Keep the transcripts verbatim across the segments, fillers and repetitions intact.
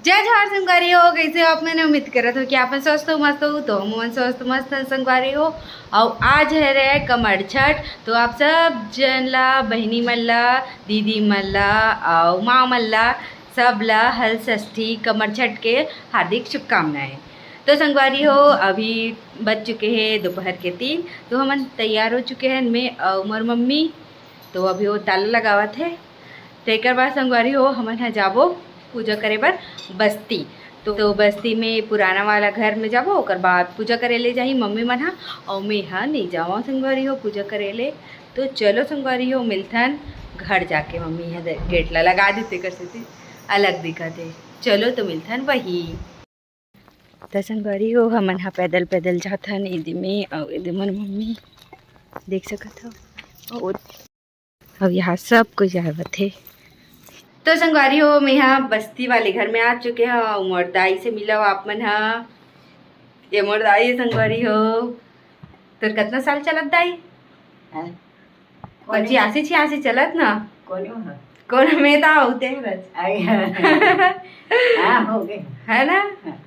जय जोहार संगवारी हो, कइसे हो आप मन? उम्मीद करत हो कि आप मन स्वस्थ हो, मस्त हो। तो हम मन स्वस्थ मस्त हन संगवारी हो। अउ आज हरे कमर छठ, तो आप सब जन ला, बहिनी मन ला, दीदी मन ला, अउ माँ मन ला, सब ला हल षष्ठी कमर छठ के हार्दिक शुभकामनाएं। तो संगवारी हो, अभी बज चुके हैं दोपहर के तीन, तो हमन तैयार हो चुके हैं, मैं अउ मोर मम्मी। तो अभी वो ताला लगावत हे, तेकर बाद संगवारी हो, हमन ह जाबो पूजा करे बर बस्ती। तो, तो बस्ती में पुराना वाला घर में जाबो, ओकर बाद पूजा करे ले जाही मम्मी मन ह, अउ मैं ह नहीं जावं संगवारी हो पूजा करे ले। तो चलो संगवारी हो, मिलथन घर जाके। मम्मी ह गेट ला लगा देते कर सेती अलग दिखत हे। चलो तो मिलथन वही। त संगवारी हो, हमन ह पैदल पैदल जाथन। एदे में अउ एदे मोर मम्मी, देख सकत हो। अउ, अउ यहाँ सब कोई जावत हे। तो संगवारी हो, मैं यहाँ बस्ती वाले घर में आ चुके हव अउ मोर दाई से मिलव आप मन ह। ये मोर दाई हे संगवारी हो। तोर कतना साल चलत दाई? हैं? कोने? पचासी छियासी चलत ना? कोने में? कोने में तो होते हैं बस। आई, हाँ, हो गए। है ना? हाँ।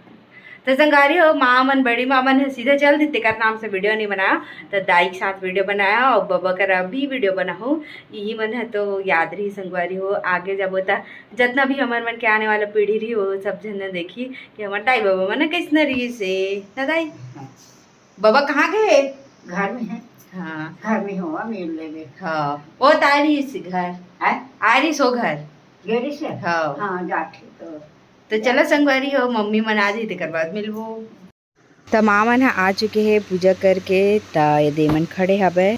तो संगवारी हो, माँ मन, बड़ी माँ मन ह सीधा चल दी, तेकर नाम से वीडियो नहीं बनाया, तो दाई के साथ वीडियो बनाया अउ बबा कर अभी वीडियो बनाहूँ। यही मन ह तो याद रही संगवारी हो, आगे जब होता, जितना भी हमर मन के आने वाला पीढ़ी रही, वो सब झन देखी कि हमर दाई बबा मन कैसना रही से, ना दाई? हाँ। बबा कहाँ गए? घर में है। हाँ। घर में हो, मिल लेंगे। हाँ, वो तो आ रही इसी घर। हैं? आ रही सो घर। गेरी से? हाँ। हाँ, जाके तो। तो चलो संगवारी हो, मम्मी मन आ जाही, तेकर बाद मिलबो। त माँ मन ह आ चुके हे पूजा करके, त ये दे मन खड़े हवे,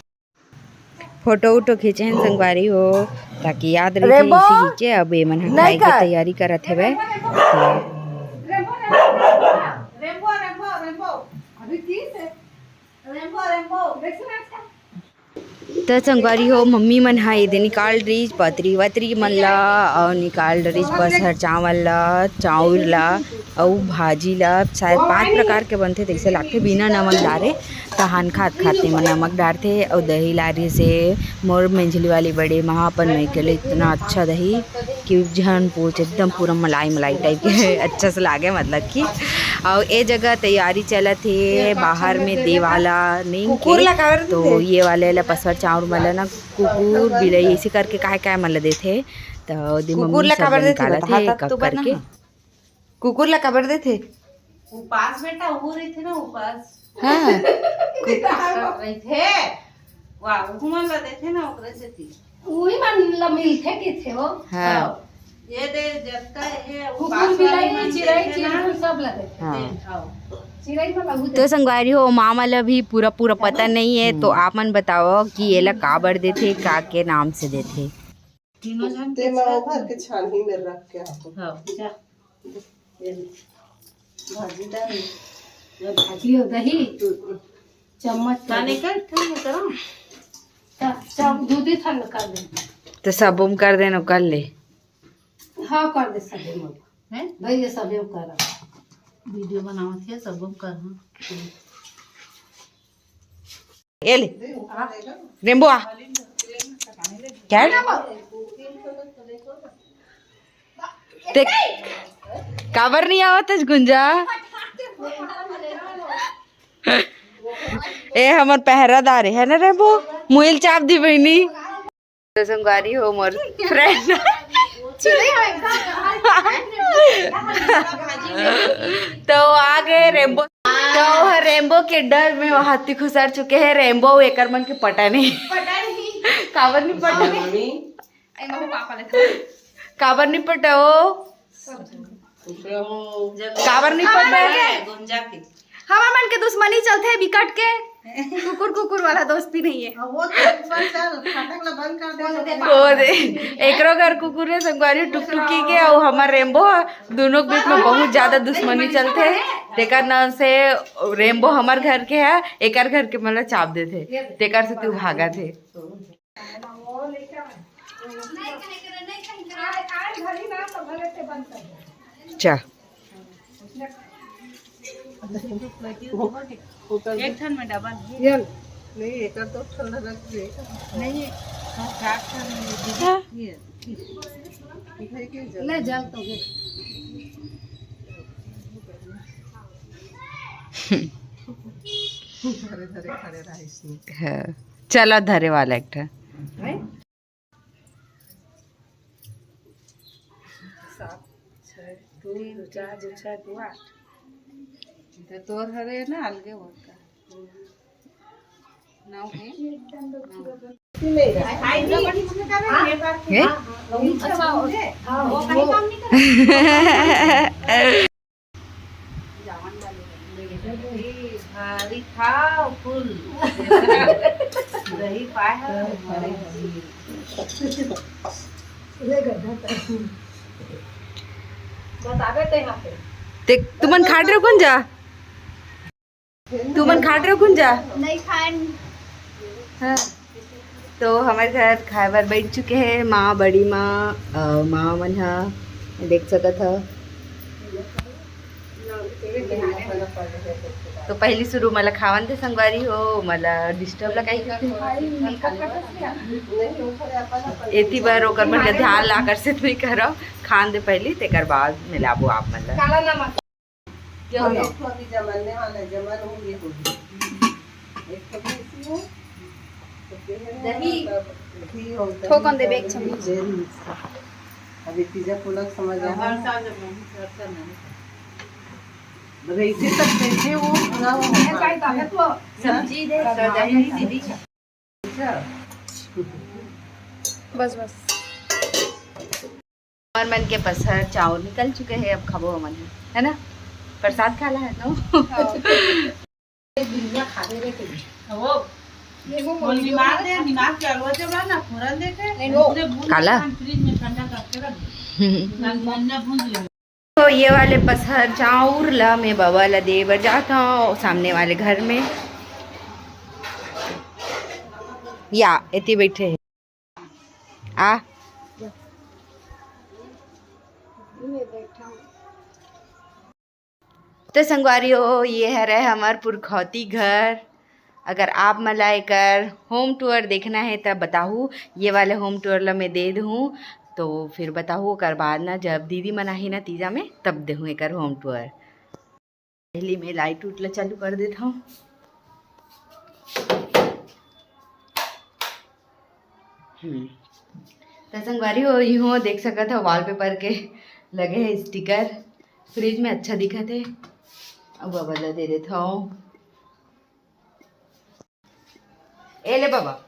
फोटो उटो खींचे हैं संगवारी हो, ताकि याद रहे रेबो, इसी खींचे। अब ये मन ह नहीं खाए के कर। तैयारी करत हवे। तो rainbow, rainbow, rainbow, rainbow, rainbow, अभी की से? रेम्बो, रेम्बो, देख सुना अच्छा। त संगवारी हो, मम्मी मन ह एदे निकाल डरिस पतरी वतरी मन ला, अउ निकाल डरिस बसर चावल ला, चाउर ला, अउ भाजी ला। शायद पांच प्रकार के बनथे, तइसे लागथे, बिना नमक डारे। तहान खात खात एमा नमक डारथे, अउ दही ला रिहिस हे मोर मेंझली वाली बड़े माँ अपन मइके ले। इतना अच्छा दही कि झन पूछ, एकदम पूरा मलाई मलाई टाइप के अच्छा से लागे, मतलब कि। अउ ए जगह तैयारी चलत हे, बाहर में देवाला नींद कुकुर के, ला काबर तो देथे? ये वाले ला पसवर चाउर मन ला ना कुकुर बिलाई ऐसे करके काय काय मन ला देथे, तो ओदे कुकुर मम्मी ला सब काबर ला देथे? निकालत हे बता एक तो एक बना करके। ना। कुकुर ला काबर देथे? उपास बेटा, वो रहिथे ना उपास। हाँ। रहिथे। वाह, उहू मन ला देथे ना, ओकरे सेती। उही मन ला मिलथे किथे हो। हाँ। हाँ। ये दे, जतका ये कुकुर उपास वाले बिलाई, मन चिरई देथे ना। चिरई सब ला देथे। हाँ। दे, हाँ। चिरई मन ला उहू तो देथे। संगवारी हो, माँ मन ला भी पूरा पूरा पता नहीं है, तो हम्म। आप मन बताओ कि ये ला काबर देथे, का के नाम से देथे। तीनों जन ते के मैं साथ ओभर में। के छानही में रख के आपको। हाँ। जा। ये ले। भाजी डाल। ये भाजी हो दही। चम्मच कर ताने दे। कर, ठंड में करो। चा-, चा-, दूधी ठंड कर दे। तो सब उम कर देनो, कर ले। हाँ, कर दे सब उम। हैं? भाई, ये सब उम कर। वीडियो बनावत है, सब उम कर, हाँ। ए ले, रेम्बो आ। क्या है? ते काबर नहीं आवत है गुंजा? ए हमर पहरादार है ना रेम्बो, मुइल चाप दी बहिनी। तो संगवारी हो मोर फ्रेंड। तो आ गए रेम्बो। तो वो रेम्बो के डर में वो हाथी खुसर चुके हैं। रेम्बो एकर मन के पटा नहीं। पटा नहीं। काबर नहीं पटा? मम्मी। ए, मम्मी पापा ले। काबर नहीं पटा वो? काबर नहीं पटा? गुंजा के। हमर मन के दुश्मनी चलथे बिकट के, कुकुर कुकुर वाला दोस्ती नहीं है। वो तो एक बार चल, फाटक ला बंद कर दे। वो दे। एकरो घर कुकुर है संगवारी, टुकटुकी के, अउ हमर रेम्बो, दोनों के बीच में बहुत ज्यादा दुश्मनी चलथे। तेकर नाम से रेम्बो हमर घर के है, एकर घर के मन ला चाप देथे, तेकर से तू भागत हे। चा। एक ठन में डबल है। ये नहीं, एक तो ठंडा लग गई। नहीं, चार ठन में दीदी। हाँ। ये। ले जाओ तो ये। धरे धरे खड़े रहिस। हाँ, चला धरे वाला एक ठा। सात, छः, दो, दो, चार, दो, छः, दो, आठ। इधर तोर हरे ना, अलगे होता। नौ है। नौ। ए? भारी खाओ फुल। दही पाए है। बताबे तो यहाँ पे। देख, तुमन खाट रहो कौन जा? तुमन खाट रहो कौन जा? नहीं खान। हाँ। तो हमारे घर खाए बर बैठ चुके हैं माँ, बड़ी माँ, अ, माँ मन हा, देख सकत ह। तो पहली शुरू मला खावन दे संगवारी हो, मला डिस्टर्ब ला काई करथे। एती बर ओकर मन के ध्यान ला आकर्षित नहीं करव, खान दे पहली, तेकर बाद मिलाबो आप मन ला। काला नमक। जो हाँ, है। एक ठो अभी जमलने वाला है, जमल होंगे तो भी। एक ठो भी इसी है, तो फिर है ना, दही। मतलब, घी होता है, ठोकन देबे एक चम्मच। Very mix। अभी तीजा पुलक समझ आ हर रहा है। साल जब नहीं करता, नहीं करता। रही थी तब कैसे वो पूरा वो ये काय ताकत वो? सब्जी दे, दही दीदी। बस, बस। हमर मन के पसहर चाउर निकल चुके हैं, अब खाबो हमन, है ना? प्रसाद खाला है तो। हाँ। एक दिन में खा दे रहे थे। वो, वो बीमार थे, बीमार के अलवा जब ना, फोरन देते, नहीं, वो पूरे भून काला? के फ्रिज में ठंडा करके रख दे। काल धनिया भून लिया। तो ये वाले पसहर चाउर ला मैं बबा ला दे बर जात हूँ सामने वाले घर में। या, एती बैठे हैं। आ। तो संगवारी हो, ये हरे हमर पुरखौती घर। अगर आप मन ला एकर home tour देखना है, तब बताहू, ये वाले home tour ला मैं दे दूँ। तो फिर बताहू, ओकर बाद ना, जब दीदी मन आही ना तीजा में, तब देहूँ एकर home tour। पहली मैं लाइट उट ला चालू कर देत हूँ। हम्म। त संगवारी हो, इहो देख सकत हो, wallpaper के लगे है sticker। फ्रिज में अच्छा दिखत है। अब बबा ला दे देत हूँ। ए ले बबा।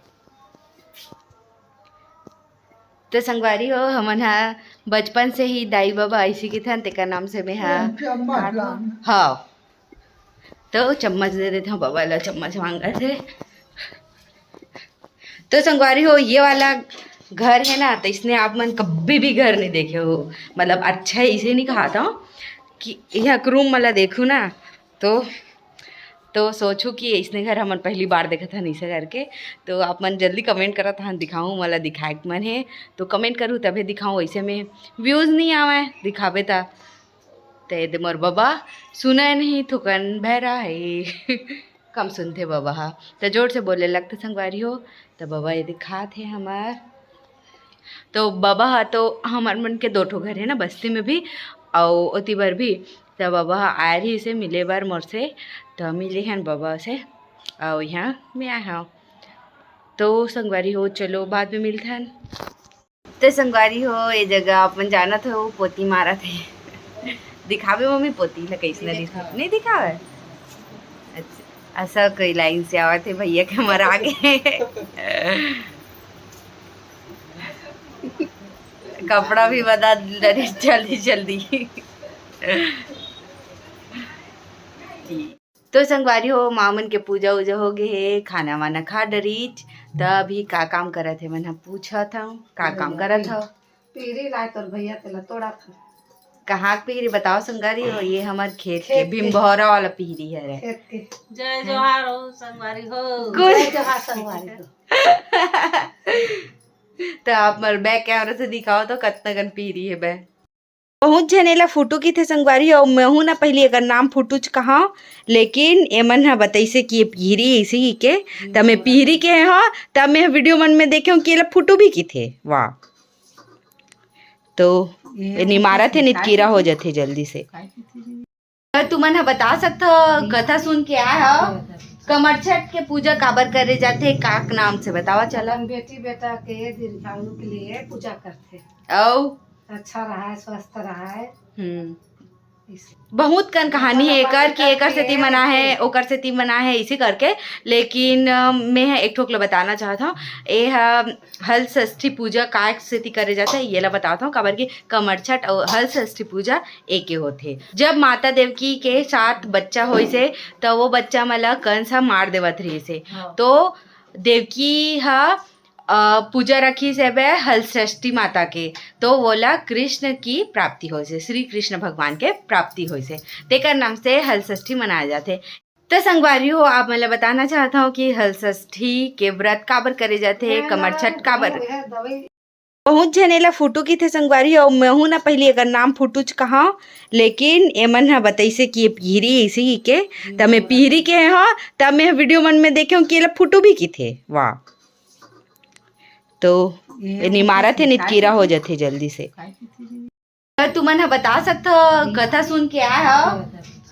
तो संगवारी हो, हमन हा बचपन से ही दाई बबा ऐसी की थन, तेकर नाम से मैं हा। चम्मच ला। हाँ। तो चम्मच दे देत हूँ बबा ला, चम्मच मांगत हे। तो संगवारी हो, ये वाला घर है ना, तो इसने आप मन कभी भी घर नहीं देखे हो। मतलब, अच्छा है, इसे नहीं कहा था कि यह रूम वाला देखू ना, तो, तो सोचू कि इसने घर हमन पहली बार देखत हन, इसे करके। तो आप मन जल्दी comment करत हन, दिखाऊँ वाला दिखाए के मन है, तो comment करू तभे दिखाऊँ, ऐसे में views नहीं आवे दिखाबे ता। ते दे मोर बबा सुनय नहीं, थोकन भैरा है। कम सुनथे बबा हा, त जोर से बोले लगथे संगवारी हो। त बबा ये दिखात हे हमार, तो बबा हा तो हमर मन के दो ठो घर है ना, बस्ती में भी अउ ओती बर भी। त बबा हा आए रहिस हे मिले बर मोर से, त मिले हन बबा से, अउ यहाँ मैं आए हव। तो संगवारी हो, चलो बाद में मिलथन। तो संगवारी हो, ये जगह अपन जानत हो, पोती मारत हे। दिखावे मम्मी पोती ला, कैसना नहीं दिखा, दिखावे। नहीं दिखावे। अच्छा, ऐसा कोई लाइन से आवत हे भैया के, मरा आगे। कपड़ा भी बदल डरे जल्दी जल्दी। तो संगवारी हो, माँ मन के पूजा उजा हो गे हे, खाना वाना खा डरीच। त अभी का काम करत हे मन ह, पूछत हव, का काम करत हव? पीरी लाए तोर भैया, तेला तोड़ा था। कहाँ के पीरी बताओ संगवारी हो? ये हमर खेत के, खेत के। भिमभौरा वाला पीरी हरे। खेत के। जय जोहार हो संगवारी हो। गुड। जय जोहार संगवारी हो। तो आप मन back camera से दिखाओ तो कतना कन पीरी हे बे। बहुत झन एला फुटू किथे संगवारी, अउ महू ना पहिली एकर नाम फुटूच कहा, लेकिन एमन ह बतइसे कि ये पीरी अइसे ही के, त मैं पीरी के ह, त मैं video मन में देखे हूँ कि एला फुटू भी किथे। वाह, तो ये ये नहीं मारत हे, नित कीरा हो जाथे जल्दी से। त तुमन ह बता सकथव, कथा सुन के आय हव, कमरछठ के पूजा काबर करे जाथे, का नाम से बतावा चला। अपन बेटी बेटा के दीर्घायु के लिए पूजा करथे। अउ अच्छा रहाय, स्वस्थ रहाय। हम्म इस- बहुत कन कहानी हे एकर कि एकर सेती मना हे, ओकर सेती मना हे, इसे करके। लेकिन अ, मैं ह एक ठोक ल बताना चाहत हव, ए ह हल षष्ठी पूजा काय सेती करे जाथे, ये ला बतात हव। काबर कि कमरछठ अउ हल षष्ठी पूजा एके होथे। जब माता देवकी के सात बच्चा होइस हे, त वो बच्चा मन ला कंस ह मार देवत रहिस हे। हाँ। तो देवकी ह अ, पूजा रखिस हेबे हल षष्ठी माता के, तो वोला कृष्ण की प्राप्ति होइस हे, श्री कृष्ण भगवान के प्राप्ति होइस हे, तेकर नाम से हल षष्ठी मनाए जाथे। त संगवारी हो, आप मन ला बताना चाहत हव कि हल षष्ठी के व्रत काबर करे जाथे, कमरछठ काबर। बहुत झन एला फुटू किथे संगवारी हो, अउ महू ना पहिली एकर नाम फुटूच कहां, लेकिन एमन ह बताइसे कि ये पिहरी अइसे ही के, त मैं पिहरी के हव, त मैं वीडियो मन में देखे हव कि एला फुटू भी किथे। वाह, तो ये निमारत हे, नित कीरा हो जाथे जल्दी से। त तुमन ह बता सकथव, कथा सुन के आय हव,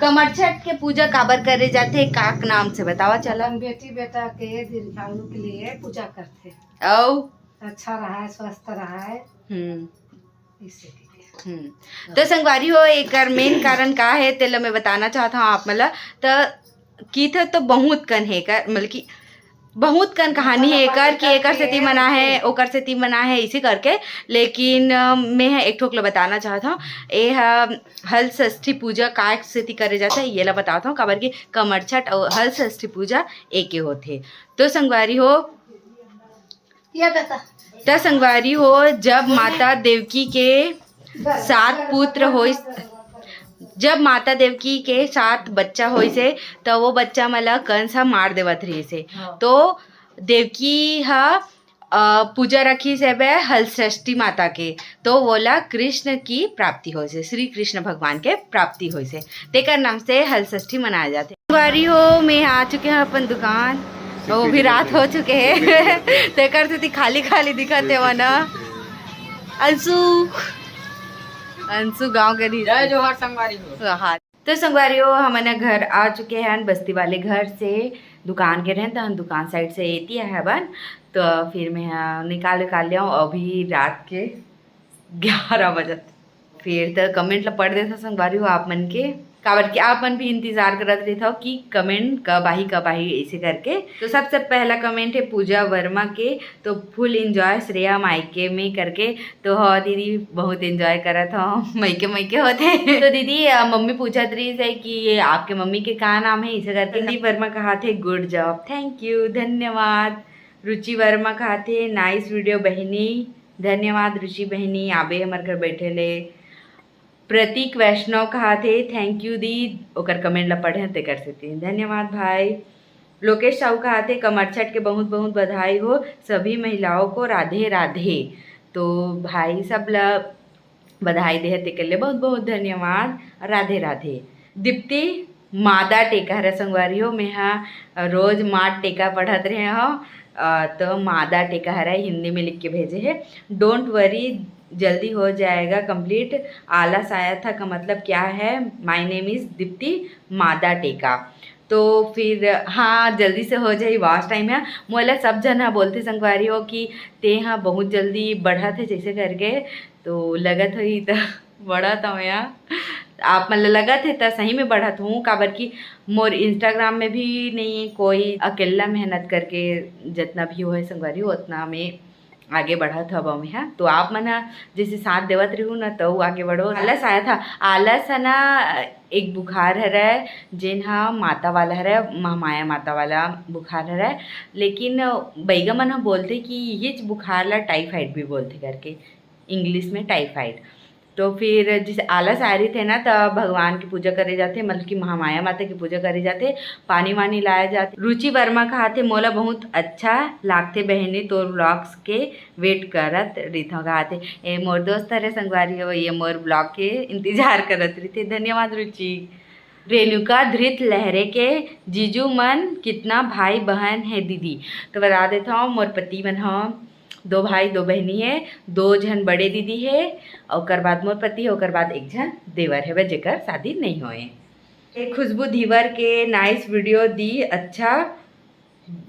कमरछठ के पूजा काबर करे जाथे, का नाम से बतावा चला। अपन बेटी बेटा के दीर्घायु के लिए पूजा करथे। अउ अच्छा रहाय, स्वस्थ रहाय। हम्म इसे के लिए। हम्म। तो संगवारी हो, एकर मेन कारण का हे, तेला मैं बताना चाहत हव आप मन ला। त किथे तो बहुत कन हे एकर, मतलब कि बहुत कन कहानी हे एकर कि एकर सेती मना हे, ओकर सेती मना हे, इसे करके। लेकिन अ, मैं ह एक ठोक ल बताना चाहत हव, ए ह हल षष्ठी पूजा काय सेती करे जाथे, ये ला बतात हव। काबर कि कमरछठ अउ हल षष्ठी पूजा एके होथे। तो संगवारी हो, ये बेटा त संगवारी हो, जब माता देवकी के सात पुत्र होइस, जब माता देवकी के सात बच्चा होइस हे, त वो बच्चा मन ला कंस ह मार देवत रहिस हे। हाँ। तो देवकी ह अ, पूजा रखिस हेबे हल षष्ठी माता के, तो वोला कृष्ण की प्राप्ति होइस हे, श्री कृष्ण भगवान के प्राप्ति होइस हे, तेकर नाम से हल षष्ठी मनाए जाथे। संगवारी हो, मैं आ चुके हव अपन दुकान, वो भी रात हो चुके हे, तेकर सेती खाली खाली दिखत हे वो ना। अंशु, अंशु गांव के रहिस। जय जोहार संगवारी हो। जोहार। तो संगवारी हो, हमन ह घर आ चुके हन बस्ती वाले घर से। दुकान के रहेन त हम दुकान साइड से एती आए हवन, तो फिर मैं ह निकाल निकाल लियाऊँ। अभी रात के ग्यारह बजत। फिर त कमेंट ला पढ़ देथव संगवारी हो आप मन के, काबर कि आप मन भी इंतजार करत रहिथव कि कमेंट कब आही, कब आही, ऐसे करके। तो सबसे पहला कमेंट है पूजा वर्मा के, तो फुल एंजॉय श्रेया मायके में करके। तो हाँ दीदी, बहुत एंजॉय करत हव, मायके मायके होथे। तो दीदी, अ, मम्मी पूछत रहिस हे कि ये आपके मम्मी के का नाम है, इसे करके। संदीप वर्मा कहाथे, गुड जॉब, थैंक यू, धन्यवाद। रुचि वर्मा कहाथे, नाइस वीडियो बहिनी, धन्यवाद रुचि बहिनी, आबे हमर घर बैठे ले। प्रतीक वैष्णव कहाथे, थैंक यू दी, ओकर कमेंट ला पढ़े तेकर सेती धन्यवाद भाई। लोकेश साहू कहाथे, कमरछठ के बहुत बहुत बधाई हो सभी महिलाओं को, राधे राधे। तो भाई सब ला बधाई देहे तेकर ले बहुत बहुत धन्यवाद, राधे राधे। दीप्ति, मादा टेका हरे संगवारी हो, मेहा रोज माद टेका पढ़त रहे हव, अ, तो मादा टेका हरे हिंदी में लिख के भेजे हे। डोंट वरी, जल्दी हो जाएगा कंप्लीट। आलस आया था का मतलब क्या है? My name is दीप्ति मादा टेका। तो फिर हाँ, जल्दी से हो जाही, वॉच टाइम है। मोला सब झन ह बोलथे संगवारी हो कि ते ह बहुत जल्दी बढ़त है जैसे करके, तो लगत होही त बढ़त हवय। आप मन ल लगत हे त सही में बढ़त हूँ, काबर कि मोर इंस्टाग्राम में भी नहीं है कोई, अकेला मेहनत करके जितना भी होए संगवारी हो, उतना में आगे बढ़त हवं मैं ह। तो आप मन ह जैसे साथ देवत रहू ना, तो आगे बढ़ो। आलस आया था, आलस है ना, एक बुखार हरय, जेन ह माता वाला हरय, महामाया माता वाला बुखार हरय। लेकिन बैगा मन ह बोलथे कि इहिच बुखार ला टाइफाइड भी बोलथे करके, इंग्लिश में टाइफाइड। तो फिर जैसे आलस आ रही थे ना, तब भगवान की पूजा करे जाते, मतलब कि महामाया माता की पूजा करे जाते, पानी वानी लाया जाते। रुचि वर्मा कहाथे, मोला बहुत अच्छा लागथे बहनी तोर व्लॉग्स के वेट करत रहिथव कहाथे। ए मोर दोस्त हरे संगवारी हो, ये मोर व्लॉग के इंतजार करत रहिथे। धन्यवाद रुचि। रेणुका धृत लहरे के जीजू मन कितना भाई बहन है दीदी? तो बता देथव, मोर पति मन ह दो भाई दो बहनी है, दो झन बड़े दीदी है, ओकर बाद मोर पति है, ओकर बाद एक झन देवर है, जेकर शादी नहीं होए। ए खुशबू धीवर के nice video दी, अच्छा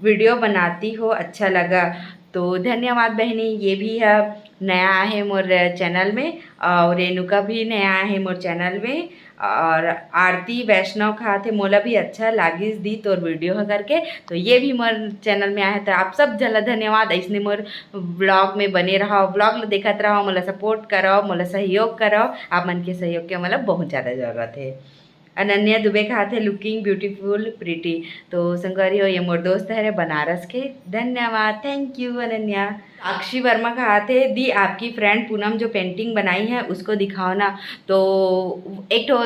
video बनाती हो, अच्छा लगा। तो धन्यवाद बहनी, ये भी है नया आहे मोर चैनल में, और रेणुका भी नया आहे मोर चैनल में, और आरती वैष्णव कहाथे मोला भी अच्छा लागिस दी तोर video ह करके। तो ये भी मोर चैनल में आहे, तो आप सब झन ला धन्यवाद। ऐसने मोर vlog में बने रहो, vlog ला देखत रहो, मोला support करो, मोला सहयोग करो। आप मन के सहयोग के मोला बहुत ज़्यादा ज़रूरत है। Ananya Dubey कहाथे looking beautiful pretty। तो संगवारी हो, ये मोर दोस्त हरे बनारस के। धन्यवाद, thank you अनन्या। साक्षी वर्मा कहाथे दी, आपकी friend पूनम जो painting बनाई है उसको दिखाओ ना। तो एक ठो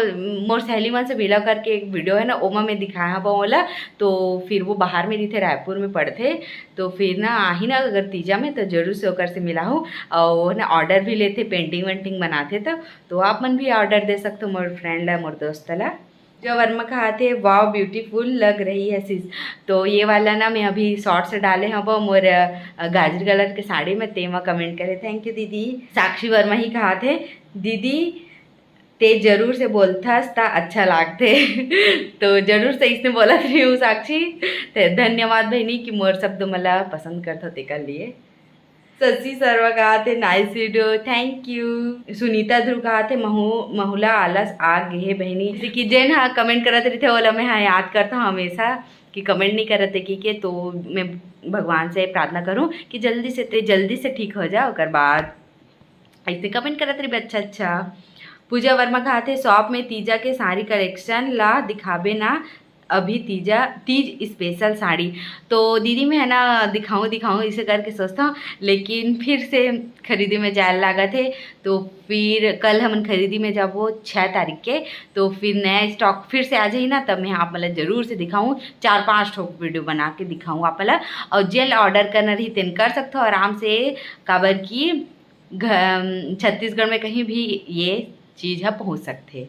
मोर सहेली मन से मिला करके एक video है ना, ओमा में दिखाया हवा ओला। तो फिर वो बाहर में रहिथे, रायपुर में पढ़थे, तो फिर ना आही ना अगर तीजा में तो जरूर से ओकर से मिलाहू। और वो ना order भी लेथे, painting वेंटिंग बनाथे, तो तो आप मन भी order दे सकथो मोर friend ला, मोर दोस्त ला। जो वर्मा कहाथे, "Wow, beautiful लग रही है sis।" तो ये वाला ना मैं अभी shorts डाले हव मोर, अ, गाजरी colour के साड़ी में, तेमा comment करे, thank you दीदी। साक्षी वर्मा ही कहाथे, "दीदी ते जरूर से बोलथस त अच्छा लागथे।" तो जरूर से इसने बोलत रही हूँ साक्षी। ते धन्यवाद बहनी कि मोर शब्द मला पसंद करथो तेकर लिए। Shashi Sharma कहाथे, nice video, thank you। Sunita ध्रुव कहाथे, महु-, महुला आलस आ गे हे बहिनी। जैसे कि जेन हा comment करत रहिथे, ओला मैं हा याद करता हूँ हमेशा कि comment नहीं करत है कि के, तो मैं भगवान से प्रार्थना करूँ कि जल्दी से ते जल्दी से ठीक हो जाओ, ओकर बाद ऐसे comment करत रहिबे। अच्छा, अच्छा। पूजा वर्मा कहाथे, shop में तीजा के साड़ी collection ला दिखाबे ना, अभी तीजा, तीज special साड़ी। तो दीदी, मैं है ना दिखाऊँ, दिखाऊँ इसे करके सोचता हूँ, लेकिन फिर से खरीदी में जाए लागत है। तो फिर कल हमन खरीदी में जाबो छः तारीख के, तो फिर नया stock फिर से आ जाही ना, तब मैं आप मतलब जरूर से दिखाऊँ, चार पाँच ठो video बना के दिखाऊँ आप मतलब। और जेन order करना रही तेन कर सकथो आराम से, काबर कि घ-, छत्तीसगढ़ में कहीं भी ये चीज़ ह पहुँच सकथे।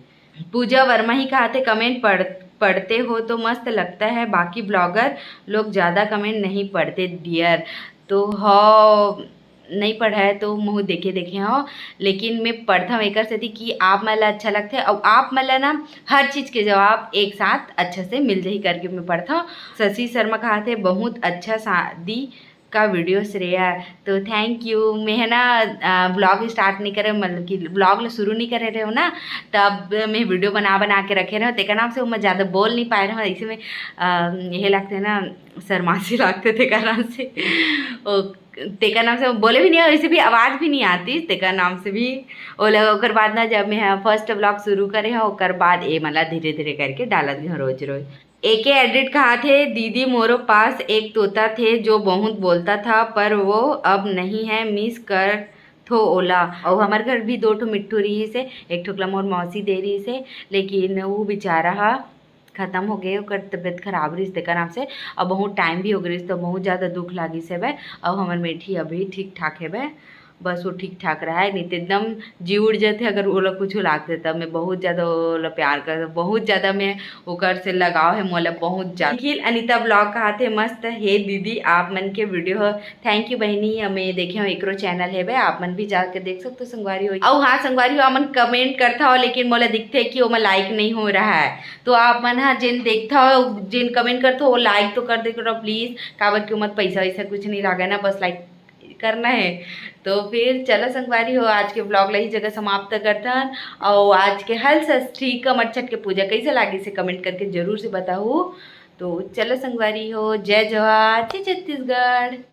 पूजा वर्मा ही कहाथे, comment पढ़, पढ़ते हो तो मस्त लगता है, बाकी blogger लोग ज़्यादा comment नहीं पढ़ते dear। तो हो नहीं पढ़ा है तो महू देखे देखे हो, लेकिन मैं पढ़ता हूँ एकर सेती कि आप मन ला अच्छा लगथे, और आप मन ला ना हर चीज़ के जवाब एक साथ अच्छा से मिल जाही करके मैं पढ़ता हूँ। शशि शर्मा कहाथे, बहुत अच्छा शादी का video श्रेया। तो thank you। मैं है ना, अ, vlog start नहीं करे, मतलब कि vlog ला शुरू नहीं करे रहे हो ना, तब मैं video बना बना के रखे रहे हो, तेकर नाम से मैं ज़्यादा बोल नहीं पाए रहे हो। ऐसे में, अ, यही लगते ना, शर्मासी लगते तेकर नाम से। ओ, तेकर नाम से बोले भी नहीं, वैसे भी आवाज़ भी नहीं आती तेकर नाम से भी। ओला ओकर बाद ना, जब मैं first vlog शुरू करे हो, ओकर बाद ए मला धीरे धीरे करके डालत गए रोज रोज। एके एडिट कहाथे, दीदी मोरो पास एक तोता थे जो बहुत बोलता था, पर वो अब नहीं है, मिस कर थो ओला। और हमर घर भी दो ठो मिट्ठू रहिस हे, एक ठो ला मोर मौसी दे रहिस हे, लेकिन वो बेचारा हा खत्म हो गए, ओकर तबीयत खराब रहिस तेकर नाम से, और बहुत टाइम भी हो गए रहिस, तो बहुत ज़्यादा दुख लागिस हेबे। और हमर मेठी अभी ठीक ठाक हेबे, बस वो ठीक ठाक रहा है, नहीं तो एकदम जी उड़ जाते अगर ओला कुछ लागते। तब मैं बहुत ज़्यादा ओला प्यार कर, बहुत ज़्यादा मैं ओकर से लगाव है मोला बहुत ज़्यादा। निखिल अनिता vlog कहाथे, मस्त हे दीदी आप मन के video हो। Thank you बहिनी, मैं देखे हो एकरो चैनल हेबे, आप मन भी जाके देख सकते हो संगवारी हो। और हाँ संगवारी हो, आप मन comment करता हो लेकिन मोला दिखते कि ओमा like नहीं हो रहा है, तो आप मन हा जेन देखता हो, जेन comment करता हो, वो like तो कर दे करो please, काबर कि ओमा पैसा वैसा कुछ नहीं लागे ना, बस like करना है। तो फिर चलो संगवारी हो, आज के vlog ला ही जगह समाप्त करथन। और आज के हल षष्ठी कमर छठ के पूजा कैसे लागिस हे comment करके जरूर से बताहू। तो चलो संगवारी हो, जय जोहार, जय छत्तीसगढ़।